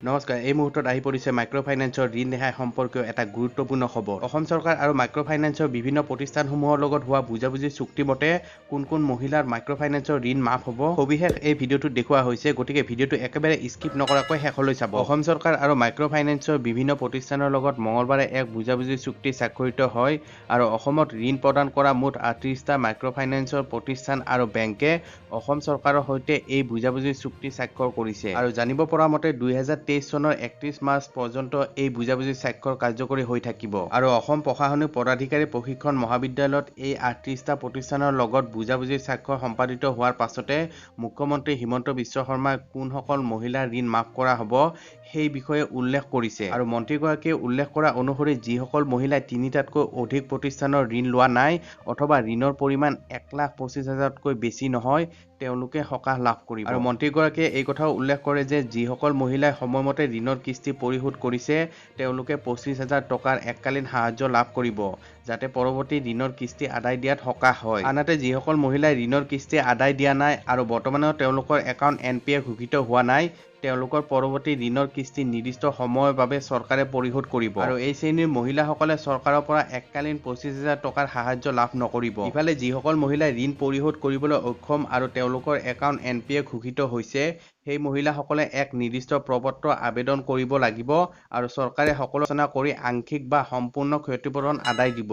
নমস্কাৰ, এই মুহূৰ্তত আহি পৰিছে মাইক্ৰ' ফাইনেন্সৰ ঋণ ৰেহাই সম্পৰ্কীয় এটা গুৰুত্বপূৰ্ণ খবৰ। অসম চৰকাৰ আৰু মাইক্ৰ' ফাইনেন্সৰ বিভিন্ন প্ৰতিষ্ঠানসমূহৰ লগত হোৱা বুজাবুজি চুক্তি মতে কোন কোন মহিলাৰ মাইক্ৰ' ফাইনেন্সৰ ঋণ মাফ হ'ব সবিশেষ এই ভিডিঅ'টোত দেখুওৱা হৈছে, গতিকে ভিডিঅ'টো একেবাৰে স্কিপ নকৰাকৈ শেষলৈ চাব। অসম চৰকাৰ আৰু মাইক্ৰ' ফাইনেন্সৰ বিভিন্ন প্ৰতিষ্ঠানৰ লগত মঙলবাৰে এক বুজাবুজি চুক্তি স্বাক্ষৰিত হয় আৰু অসমত ঋণ প্ৰদান কৰা মুঠ 38টা মাইক্ৰ' ফাইনেন্সৰ প্ৰতিষ্ঠান আৰু বেংকে অসম চৰকাৰৰ সৈতে এই বুজাবুজি চুক্তি স্বাক্ষৰ কৰিছে। আৰু জানিব পৰা মতে 2023 চনৰ 31 মাৰ্চ পৰ্যন্ত এই বুজাবুজি স্বাক্ষৰ কাৰ্যকৰী হৈ থাকিব। আৰু অসম প্ৰশাসনিক পদাধিকাৰী প্ৰশিক্ষণ মহাবিদ্যালয়ত এই 38টা প্ৰতিষ্ঠানৰ লগত বুজাবুজি স্বাক্ষৰ সম্পাদিত হোৱাৰ পাছতে মুখ্যমন্ত্ৰী হিমন্ত বিশ্ব শৰ্মাই কোনসকল মহিলাৰ ঋণ মাফ কৰা হ'ব সেই বিষয়ে উল্লেখ কৰিছে। আৰু মন্ত্ৰীগৰাকীয়ে উল্লেখ কৰা অনুসৰি যিসকল মহিলাই 3টাতকৈ অধিক প্ৰতিষ্ঠানৰ ঋণ লোৱা নাই অথবা ঋণৰ পৰিমাণ 1,25,000তকৈ বেছি নহয় তেওঁলোকে সকাহ লাভ কৰিব। আৰু মন্ত্ৰীগৰাকীয়ে এই কথাও উল্লেখ কৰে যে যিসকল মহিলাই সময়মতে ঋণৰ কিস্তি পৰিশোধ কৰিছে তেওঁলোকে 25,000 টকাৰ এককালীন সাহায্য লাভ কৰিব, যাতে পৰৱৰ্তী ঋণৰ কিস্তি আদায় দিয়াত সকাহ হয়। আনহাতে যিসকল মহিলাই ঋণৰ কিস্তি আদায় দিয়া নাই আৰু বৰ্তমানেও তেওঁলোকৰ একাউণ্ট এন পি এ ঘোষিত হোৱা নাই তেওঁলোকৰ পৰৱৰ্তী ঋণৰ কিস্তি নিৰ্দিষ্ট সময়ৰ বাবে চৰকাৰে পৰিশোধ কৰিব। আৰু এই শ্ৰেণীৰ মহিলাসকলে চৰকাৰৰ পৰা এককালীন 25,000 টকাৰ সাহায্য লাভ নকৰিব। ইফালে যিসকল মহিলাই ঋণ পৰিশোধ কৰিবলৈ অক্ষম আৰু তেওঁলোকৰ একাউণ্ট এন পি এ ঘোষিত হৈছে সেই মহিলাসকলে এক নিৰ্দিষ্ট প্ৰপত্ৰ আবেদন কৰিব লাগিব আৰু চৰকাৰে সকলো আলোচনা কৰি আংশিক বা সম্পূৰ্ণ ক্ষতিপূৰণ আদায় দিব।